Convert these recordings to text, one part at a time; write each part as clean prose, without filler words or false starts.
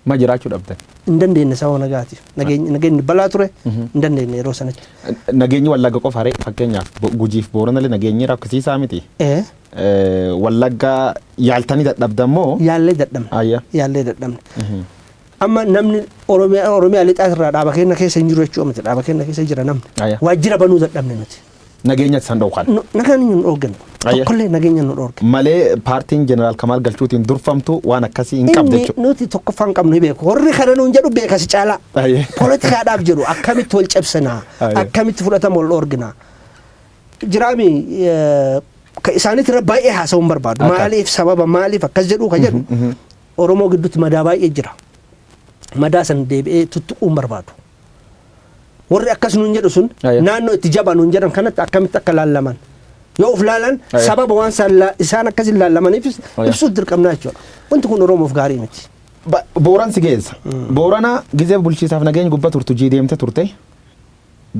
Ma jiraachuu dhabdan? Hin dandeenye sababa nagaatiif. Nageenyi balaa ture, hin dandeenye yeroo sanatti. Nageenyi Wallagga qofa ree? Fakkeenyaaf Gujiif Booranallee nageenyi rakkisiisaa miti. Wallagga yaaltanii dadhabdan moo? Yaallee dadhabne. Yaallee dadhabne. Amma namni Oromiyaa lixaa irraa dhaaba keenya keessa hin jiru jechuu miti. Dhaaba keenya keessa jira namni. Waajjira banuu dadhabne nuti. Nageenya isaan dhowwan. Nageenya nu dhoorgan. Tokkollee nageenya nu dhoorgan. Malee paartiin Jeneraal Kamaal Galchuutiin durfamtu waan akkasii hin qabdu jechuudha. Nuti tokkoffaan qabnu hin beeku. Warri kana nuun jedhu beeka si caalaa. Poolitikaadhaaf jedhu akkamitti wal cabsinaa, akkamitti fudhatama wal dhoorginaa. Jiraami ka isaaniitti irra baay'ee haasa'uu hin barbaadu. Maaliif sababa maaliif akkas jedhu ka jedhu Oromoo gidduutti madaa baay'ee jira. Madaa san deebi'ee tuttuquu hin barbaadu. Warri akkas nuun jedhu sun naannoo itti jaba nuun jedhan kanatti akkamitti akka laallaman. Yoo of laalan sababa waan isaan akkas hin laallamaniifis ibsuuf dirqamnaa jechuudha. Wanti kun Oromoof gaarii miti. Booran si geessa. Boorana gizee bulchiisaaf nageenya gubbaa turtu jii deemte turte.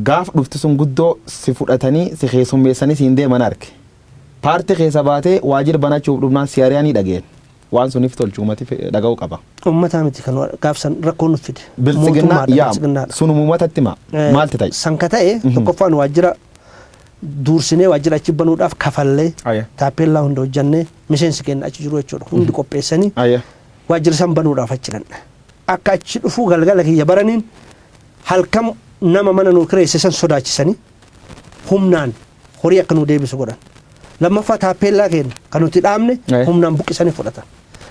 Gaaf dhufti sun guddoo si fudhatanii si keessummeessanii siin deeman arge. Paartii keessa baatee waajjira banachuuf dhufnaan si ari'anii dhageen. Waan suniif tolchu uummati dhaga'uu qaba. Uummataa miti kan gaafsan rakkoo nuuf fide. Biltsiginnaa Mootummaadha, yaa biltsiginnaadha. Sun uummatatti hima. Maalti ta'e? San ka ta'e tokkoffaan waajjira duursinee waajjira achi banuudhaaf kafallee taappeellaa hunda hojjannee miseensi keenya achi jiru jechuudha. Hundi qopheessanii waajjira san banuudhaaf achi dhanne. Akka achi dhufuu galgala kiyya baraniin halkan nama mana nuu kireesse san sodaachisanii humnaan horii akka nuu deebisu godhan. Lammaffaa taappeellaa keenya kan nuti dhaabne humnaan buqqisanii fudhatan.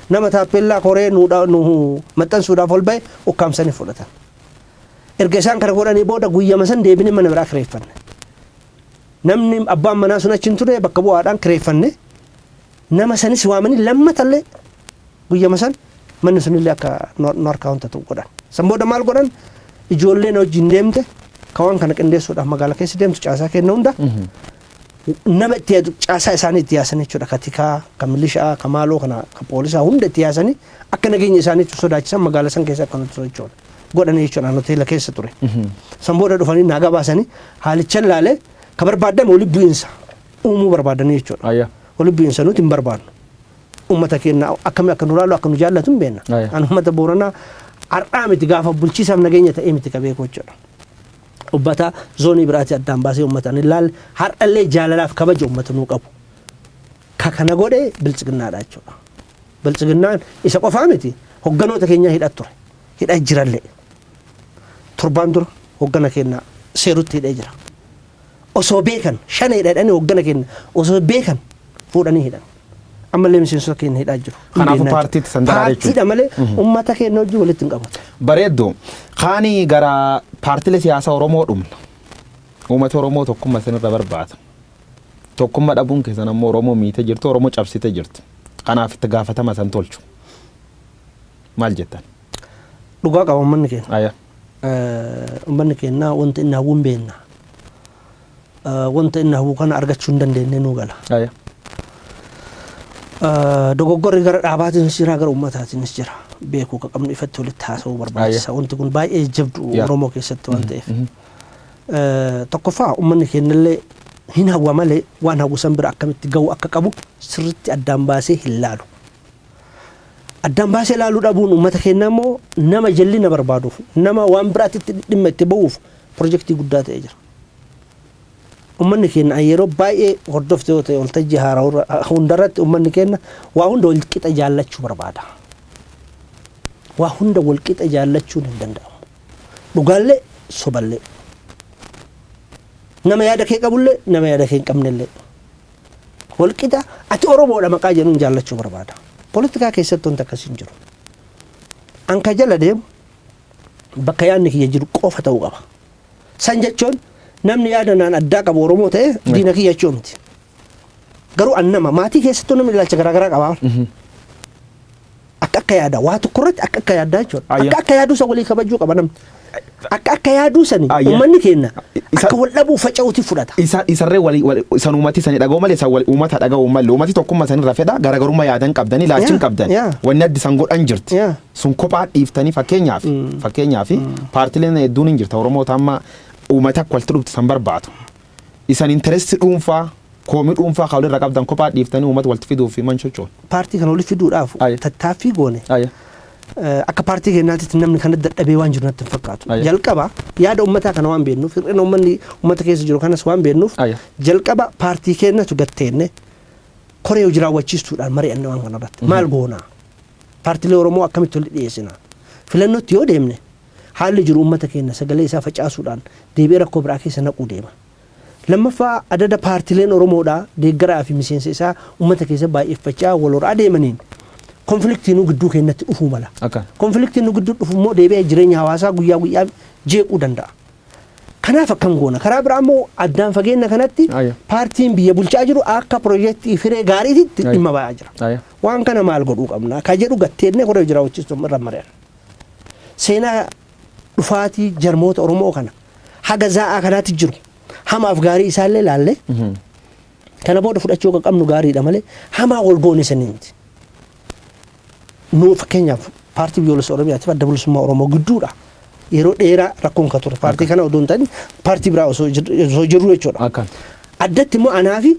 Nama taappeellaa koree nuu maxxansuudhaaf ol ba'e ukkaamsanii fudhatan. Erga isaan kana godhanii booda guyyama san deebinee mana biraa kireeffanne. Namni abbaan manaa sun achi hin ture, bakka bu'aadhaan kireeffanne. Nama sanis waamanii lammatallee guyyama san manni sunillee akka nu harkaa wanta ta'u godhan. San booda maal godhan? Ijoolleen wajjin deemte ka waan kana qindeessuudhaaf magaalaa keessa deemtu caasaa kenna hunda nama itti yaadu caasaa isaanii itti yaasan jechuudha. Ka tikaa, ka milishaa, ka maaloo kana, ka poolisaa hunda itti yaasanii akka nageenya isaaniitti sodaachisan magaalaa san keessa akka nuti sochoonu godhanii jechuudha. Hoteela keessa ture. San booda dhufanii naa gabaasanii haalicha ilaalee ka barbaadame walitti bu'iinsa uumuu barbaadanii jechuudha. Walitti bu'iinsa nuti hin barbaadnu. Uummata keenya akkami akka nu laalu, akka nu jaallatu hin beekna. An uummata Booranaa har'aa miti, gaafa bulchiisaaf nageenya ta'ee miti ka beeku jechuudha. Uummata zoonii biraati addaan baasee uummata hin ilaalle, har'allee jaalalaaf kabaja uummata nuu qabu. Ka kana godhe biltsiginnaadha jechuudha. Biltsiginnaan isa qofaa miti, hogganoota keenya hidhat ture. Hidhaa jirallee. Torbaan dura hoggana keenya seerutti hidhee jira. Osoo beekan shana hidhadhanii hoggana keenya osoo beekan fuudhanii hidhan. Ammallee miseensota keenya hidhaa jiru. Kanaafuu paartiitti san daraa jechuudha. Paartiidha malee uummata keenya wajjin walitti hin qabatu. Bareeddu. Kaanii gara paartilee siyaasaa Oromoo dhumna. Uummati Oromoo tokkummaa isinirra barbaada. Tokkummaa dhabuun keessan ammoo Oromoo miite jirtu, Oromoo cabsite jirtu. Kanaaf itti gaafatama san tolchu. Maal jettan? Dhugaa qaba uummanni keenya. Uummanni keenya wanta inni hawwu hin beekna. Wanta inni hawwu kana argachuu hin dandeenye nuu gala. Dogoggorri gara dhaabaatiinis jira, gara uummataatiinis jira. Beekuu akka qabnu ifatti walitti haasa'uu barbaachisa. Wanti kun baay'ee jabdu Oromoo keessatti waan ta'eef. Tokkoffaa uummanni keenyallee hin hawwa malee waan hawwu san bira akkamitti ga'uu akka qabu sirriitti addaan baasee hin laalu. Addaan baasee laaluu dhabuun uummata keenyaa immoo nama jallina barbaaduuf, nama waan biraatti dhimma itti ba'uuf pirojektii guddaa ta'ee jira. Uummanni keenya yeroo baay'ee hordofte yoo ta'e waltajjii haaraa hundarratti uummanni keenya waa hunda wal qixa jaallachuu barbaada. Waa hunda wal qixa jaallachuun hin danda'amu. Dhugaallee soballee. Nama yaada kee qabullee, nama yaada kee hin qabnellee. Wal qixa ati Oromoodha maqaa jedhuun jaallachuu barbaada. Poolitikaa keessatti wanti akkasii hin jiru. An ka jala deemu bakka yaadni kiyya jiru qofa ta'uu qaba. San jechuun namni yaada naan addaa qabu Oromoo ta'e diina kiyya jechuu miti. Garuu an nama maatii keessattuu namni ilaalcha garaagaraa qaba. Akka akka yaada waa tokko irratti akka akka yaaddaa jechuudha. Akka akka yaaduu san walii kabajuu qaba namni. Akka akka yaaduu sani uummanni keenya akka wal dhabuu faca'uuti fudhata. Isa isarree walii wal isan uummati isanii dhaga'uu malee isan wal uummata dhaga'uu malee uummati tokkummaa isanirra fedha, garaagarummaa yaadan qabdanii ilaalchin qabdan wanni addi isan godhan jirti. Sun kophaa dhiiftanii fakkeenyaaf paartileen hedduun hin jirta Oromoota amma uummata akka walitti dhuftu san barbaadu. Isan interest dhuunfaa, koomii dhuunfaa kan walirra qabdan kophaa dhiiftanii uummata walitti fiduuf man socho'u. Paartii kana walitti fiduudhaaf tattaaffii goone. Akka paartii keenyaatti namni kana dadhabee waan jiru natti hin fakkaatu. Jalqaba yaada uummataa kana waan beeknuuf, hir'ina uummanni uummata keessa jiru kanas waan beeknuuf, jalqaba paartii keenyatu gatteenne koree hojii raawwachiistuudhaan mari'anne waan kana irratti. Maal goonaa? Paartiilee Oromoo akkamitti walitti dhiyeessina? Filannootti yoo deemne, haalli jiru uummata keenya sagalee isaa facaasuudhaan deebi'ee rakkoo biraa keessa naquu deema. Lammaffaa, adada paartiileen Oromoodhaa deeggaraa fi miseensa isaa uummata keessa baay'effachaa wal horaa deemaniin conflictiin nu gidduu keenyatti dhufuu mala. Conflictiin nu gidduu dhufu immoo deebi'ee jireenya hawaasaa guyyaa guyyaa jeequu danda'a. Kanaaf akkam goona? Karaa biraa immoo addaan fageenya kanatti paartiin biyya bulchaa jiru akka piroojeektii firee gaariitti dhimma ba'aa jira. Waan kana maal godhuu qabna? Ka jedhu gatteennee koree hojii raawwachiistu irra mari'an. Seenaa dhufaatii jarmoota Oromoo kana haga zaa'aa kanaatti jiru hamaaf gaarii isaallee laallee, kana booda fudhachuu akka qabnu gaariidha malee hamaa wal goone sanii miti. Nu fakkeenyaaf Paartii Biyyoolessa Oromiyaatiif Adda Bilisummaa Oromoo gidduudha. Yeroo dheeraa rakkoon kan ture. Paartii kana odoo hin ta'in paartii biraa osoo jirru jechuudha. Addatti immoo anaa fi